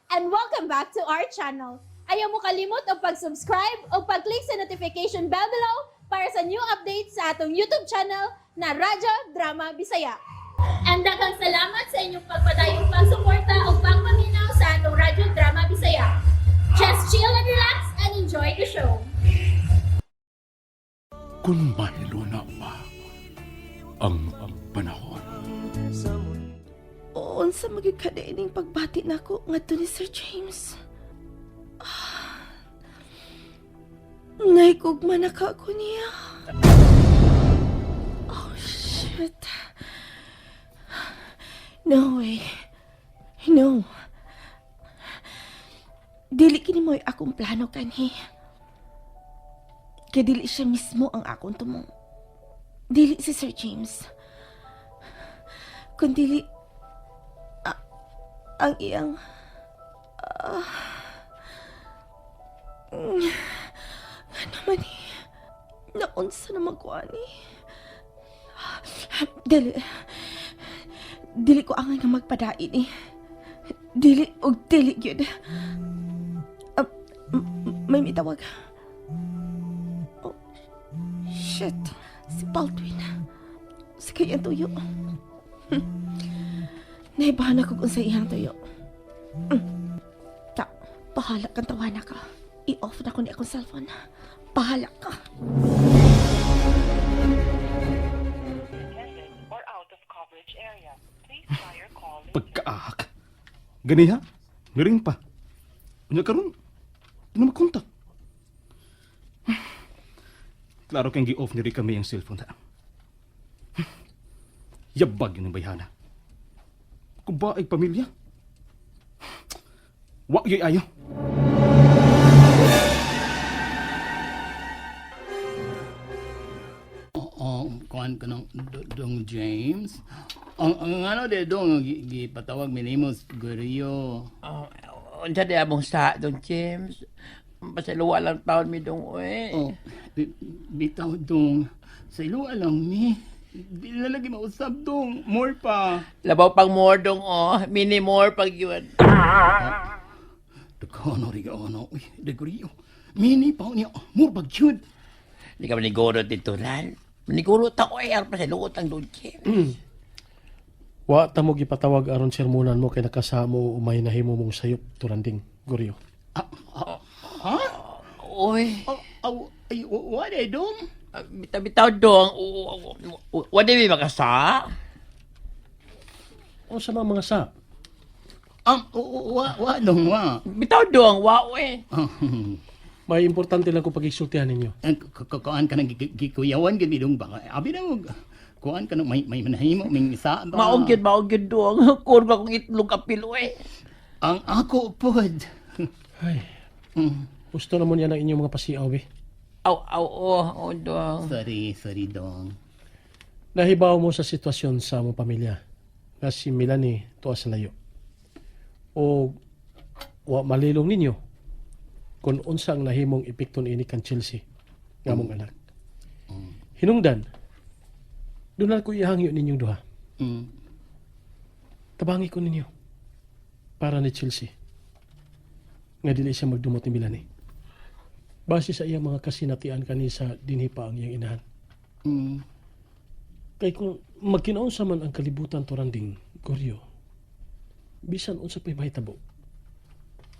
And welcome back to our channel. Ayaw mo kalimot og pag-subscribe o pag-click sa notification bell below para sa new updates sa atong YouTube channel na Radyo Drama Bisaya. And daghang salamat sa inyong pagpadayong pagsuporta o pagpaminaw sa atong Radyo Drama Bisaya. Just chill and relax and enjoy the show. Kung mahiluna pa ang panahon. Unsa magyud ka ining pagbati nako ngadto ni Sir James? Ah, nahigugma na ka ko niya. Oh, shit. No way. No. Dili kini mo'y akong plano kanhi. Kay dili siya mismo ang akong tumong. Dili si Sir James. Kun dili ang iyang ano man eh, naunsa naman ko ani. Dili dili ko angay nga magpadain eh. Dili og dili gyud. Ah, may mitawag. Oh, shit. Si Baldwin. Sige ang tuyo. Naibahan ako kung sa iyang tuyo. Ta, bahala kang tawana ka. I-off na ko ni akong cellphone. Bahala ka. Or out of coverage area. Please try your call later. Pagkaahak. Ganiha, miring pa. Unya karon, di na makontak. Klaro kang gi-off ni Rica May ang cellphone ha. Yabag yun ang bayhana. Kung ba ay pamilya? Wa yo'y ayo. Oo, kuan ka ng Dong James. Ang ano de dong gipatawag mi nimo Gorio. Oh, unsa di among sa Don James? Basta luwa lang taon mi dong oy. Oh, bitaw dong. Sa ilo lang mi. Di na lagi mausab dong. More pa. Labaw pang more dong oh, mini more pag yun. Daghan ri ka ano. Uy, de Gorio. Mini pa niya. More pag jud. Di ka maniguro dito lan. Maniguro ta oy, aron pa sa luot ang Don James. Wa ta mo gipatawag aron sermonan mo kay nakasamo umay nahimo mong sayop turanding Goryo. Ha? Oy, Aw, aw, ay, wa de dong. Bitaw bitaw dong. Wa di mi makasa. Unsa man mga sa? Wa wa dong wa. Bitaw dong, wa oy. May importante lang ko pagigsultihan ninyo. Ang kuan ka ng gikuyawan gid mi dong ba. Abi na mo. Kuan ka ng may manahimo ming isa ba. Maog gyud, maog gyud dong. Kurba kong itlog apil oy. Ang ako pod. Ay. Gusto naman yan ang inyong mga pasiaw, be. Aw aw oh, oh dong. Sorry, sorry dong. Nahibaw mo sa sitwasyon sa among pamilya nga si Melanie tuwa sa layo. O wa malilong ninyo kung unsa ang nahimong epekto niini kan Chelsea nga among anak. Hinungdan, dunal ko ihangyo ninyong duha. Tabangi ko ninyo para ni Chelsea nga dili siya magdumot ni Melanie. Base sa iyang mga kasinatian kani sa dinhi pa ang iyang inahan. Kay kung magkinaunsa man ang kalibutan turanding, Goryo, bisan unsa pa'y mahitabo,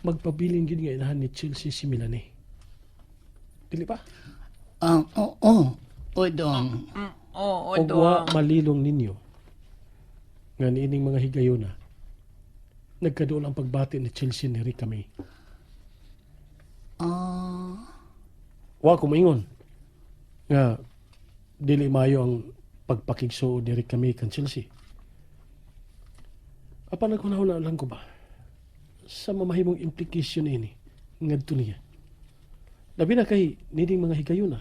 magpabilin gid nga inahan ni Chelsea si Melanie. Dili ba? Ah, oo. Oh, oh. Dong. Oh, oh Og wa dong. malilong ninyo nga niining mga higayona nagkaduol ang pagbati ni Chelsea ni Rica May. Wa ko moingon nga dili maayo ang pagpakigsuod ni Rica May kan Chelsea. Apan naghunahuna lang ko ba sa mamahimong implication ini ngadto niya. Labi na kay nining mga higayona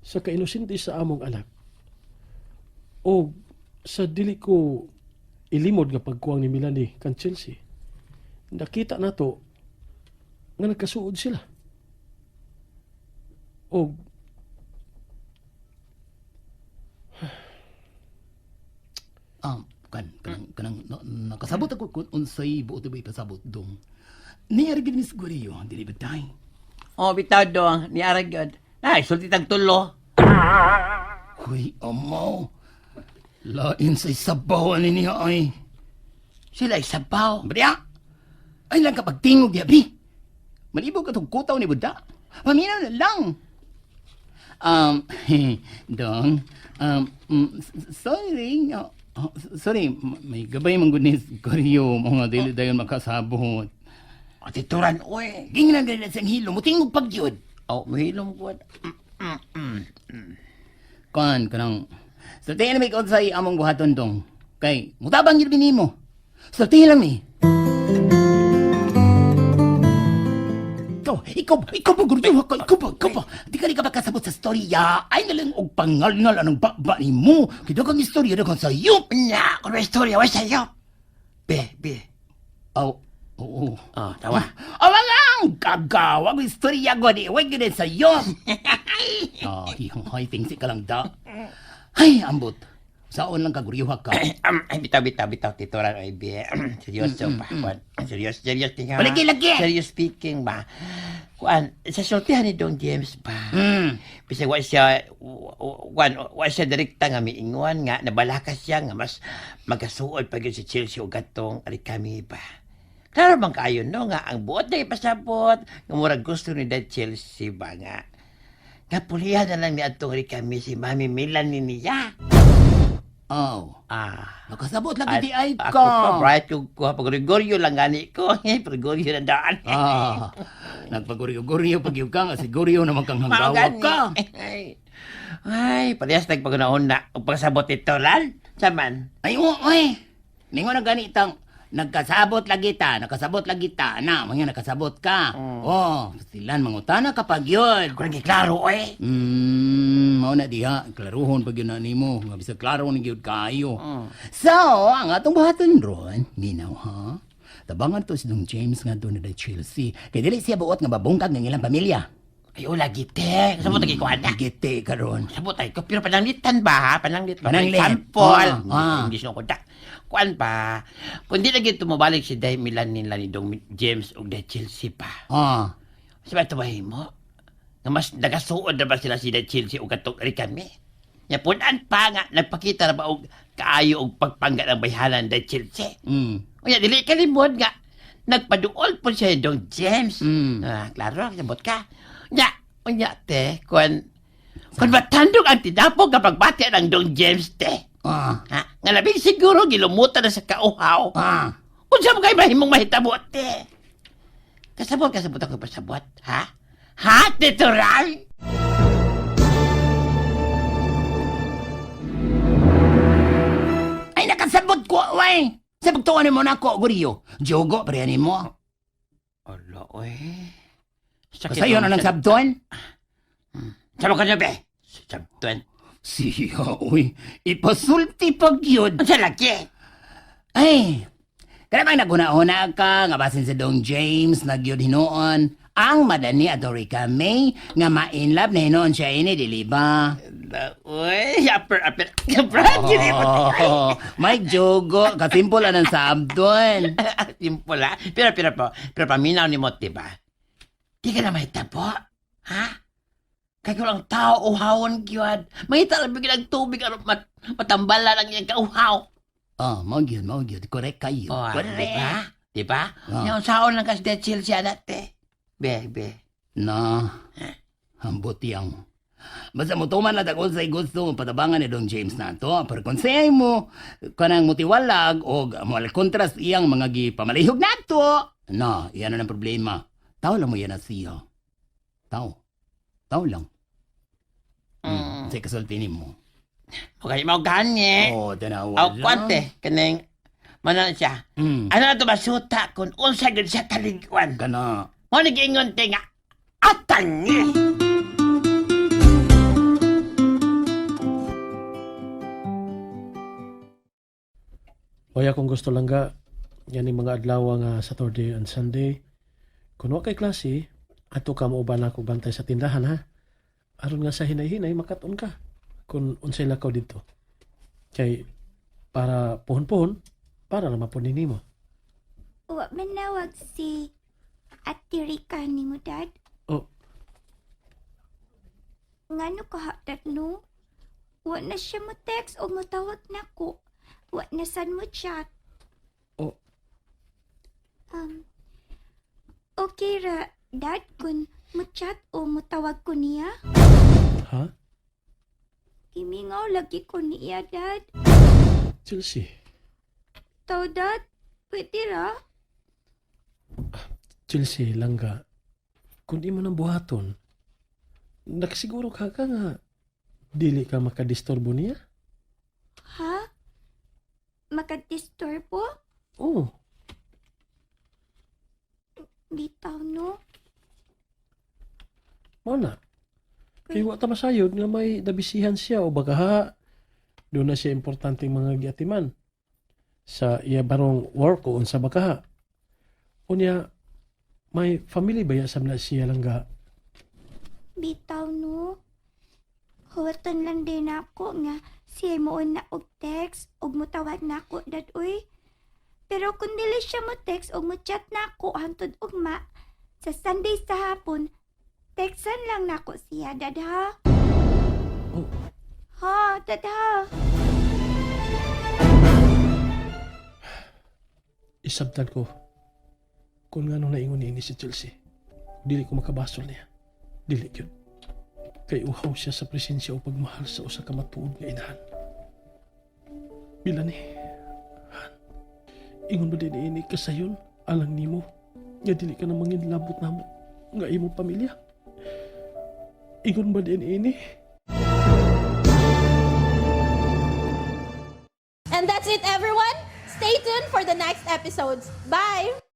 sa kainosente sa among anak o sa dili ko ilimod nga pagkuwang ni Melanie kan Chelsea, nakita nato nga nagkasuod sila o Kan kanang kanang na, Nakasabot ako kung unsay buot ba ipasabot dong. Niya rin Miss Gurio, dili ba tay? Oh, bitaw dong, ni arag yun. Ay, sulti tag tulo. Huy, amaw. Lain sa sabaw ani niya ay. Sila ay sabaw. Bria! Ay lang kapag tingog yabi. Malibog ka tong kutaw ni Buddha. Paminaw na lang. Um, dong, sorry, oh, oh, sorry, may gabay man gud ni Goryo, mga dili dayon makasabot. O, tituran, oy. Gingnan gani sa hilo, mutingog pag yun. Oh, mahilom ko. Kan, kanang, sultihin na may kaunsay among buhaton dong. Kay, mutabang yun binimo. Sultihin lang mi. Ikaw, ikaw, ikaw ba, Goryo? Ikaw, ikaw ba, ikaw ba? Di ka ka makasabot sa storya. Ay nalang og pangalngal anong baba ni mo. Kaya kang istorya na kang sayop. Nya, kung may istorya, way sa'yo. Be, be. Aw, oo. Oh, tawa. Awa nga, ang gagawa ang istorya ko di. Huwag yun sa'yo. Ah, hihong tingsi ka lang da. Ay, ambot. Saon lang kaguryuha ka. Ay, bitaw, bitaw, bitaw, tituran, oy, be. Seryoso pa. Kuan, serious, serious, tinga. Lagi, lagi. Serious speaking ba? Kuan, sa sultihan ni Dong James ba? Hmm. Bisag wa siya, kuan, wa siya direkta nga miingon nga, nabalakas siya nga mas magasuod pa gyud si Chelsea og katong kami ba. Klaro man kaayo no nga ang buot na ipasabot nga murag gusto ni Dad Chelsea ba nga. Nga pulihan na lang ni atong kami si Mami Melanie niya. Aw, Ah. nakasabot lagi di ay Ako ka. pa, bright yung kuha. Pag Gregorio lang gani ko. Gregorio na daan. Ah, nagpaguryo-guryo pag yung ka nga siguryo naman kang hanggawa Mao gani. ka. Ay, ay, parehas nagpagunahon na. Ang pagsabot ito, lan. Saman. Ay, oo, ay. Ningon na ganitang nagkasabot lagi ta, nakasabot lagi ta, na, mga nakasabot ka. Oh, silan mangutana kapag yun. Ako lang klaro, eh. Mao na diha, klaruhon pag yun na nimo, nga bisag klaro ni gyud kaayo. So, ang atong buhaton ron, minaw ha. Tabangan to si Dong James nga doon na Chelsea. Kay dili siya buot nga babungkag ng ilang pamilya. Ay, wala gite. Kasabot lagi ko, anak. Gite karon. Kasabot ay ko. Pero pananglitan ba, ha? Pananglit ba? Pananglit. Example. Ah, ah. English no ko da. Kuan pa. Kung di lagi tumabalik si Dai Milan nila ni Dong James o Dai Chelsea pa. Ah. Sa ba ito mo? Nga mas nagasuod na ba sila si Dai Chelsea o katong ari kami? Nya punan pa nga nagpakita na ba og kaayo og pagpangga ng bayhanan Dai Chelsea. Unya dili kalimod nga nagpaduol po siya Dong James. Ah, klaro sabot ka. Nya, unya te kun kun matandog ang tinapog kapag bati ang Dong James te. Ah. Ha? Nga labing siguro gilumutan na sa kauhaw. Ah. Unsa mo kay mahimong mahitabo te? Kasabot kasabot ako pasabot, ha? Ha, titural? Ay nakasabot ko, way. Sa pagtuon mo na ako, Guriyo. Jogo, pre mo. Ala, oy. Kasayo na lang sabton. Sabot ka na, be. Sabton. Siya, uy. Ipasulti pag yun. Unsa lagi? Ay, kada bang naguna-una ka, nga basin si Dong James, nagyod hinuon, ang madani at Rica May, nga ma-inlove na hinuon siya ini, dili ba? Ala, oy. Upper, upper. Brad, yun eh. Oh, may jogo, kasimple ang sabton. Simple, ha? Pero, pero, pero, pero paminaw ni mo, diba? Di ka na mahitabo, ha? Kaya kung ang tao uhawon gyud. Mahita lang bigyan ang tubig aron mat matambala lang iyang kauhaw. Oh, mao gyud, mao gyud. Correct kayo. Oh, ah, Correct. diba? Diba? Ah. Yung saon lang kasi dead chill siya dati. Be, be. Na, ambot yang. Basta mo tuman na tagol sa gusto patabangan ni Don James nato. Pero kung sa'yo mo, kanang mutiwalag o mo kontras iyang mga gipamalihog nato. Na, iyan na ang problema. Tao lang mo yan na siya. Tao. Tao lang. Mm. Sa kasulti mo. Okay, mo gani. Oh, tanawa Aw, lang. kwante, kaning, manon siya. Ano na ito masuta kung unsa gyud siya kaliguan. Kana. Mo nag-ingon te nga, atangi! Oya kung gusto lang ga, yan yung mga adlaw nga Saturday and Sunday. Kung wa kay klase, ato ka mauban ako bantay sa tindahan ha. Aron nga sa hinay-hinay makaton ka kung unsay lakaw dito. Kay para puhon-puhon, Para naman po ni nimo. Wa manawag si Ate Rica nimo, Dad. Oh, Ngano ka, Dad, no? Wa na siya mo text o motawag nako. Wa na sad mo chat. Oh. Okay ra, Dad, kung mo chat o motawag ko niya. Ha? Gimingaw lagi ko niya, Dad. Chelsea. Taw, Dad, pwede ra? Chelsea, langga. Kung di mo nang buhaton, nakasiguro ka ka nga dili ka makadisturbo niya? Ha? Makadisturbo? Oo. Bitaw, no? Mao na. Kay wa ta masayod nga may dabisihan siya o baka ha, doon na siya importanteng mga giatiman sa iya barong work o unsa baka ha. Unya, may family ba ya sa na siya langga? Bitaw, no? Huwaton lang din ako nga siya mo na og text og motawag na ako, Dad, uy. Pero kung dili siya mo text og mo chat na ako hantod ugma, sa Sunday sa hapon, textan lang nako siya, Dad, ha? Oh. Ha, Dad, ha? Isabtan ko kung ngano naingon niini si Chelsea. Dili ko makabasol niya. Dili gyud. Kay uhaw siya sa presensya o pagmahal sa usa ka matuod nga inahan. Bila ni, Han, ingon ba din ini kasayon alang nimo nga dili ka na manginlabot namo nga imong pamilya? Ingon ba din ini? And that's it, everyone. Stay tuned for the next episodes. Bye!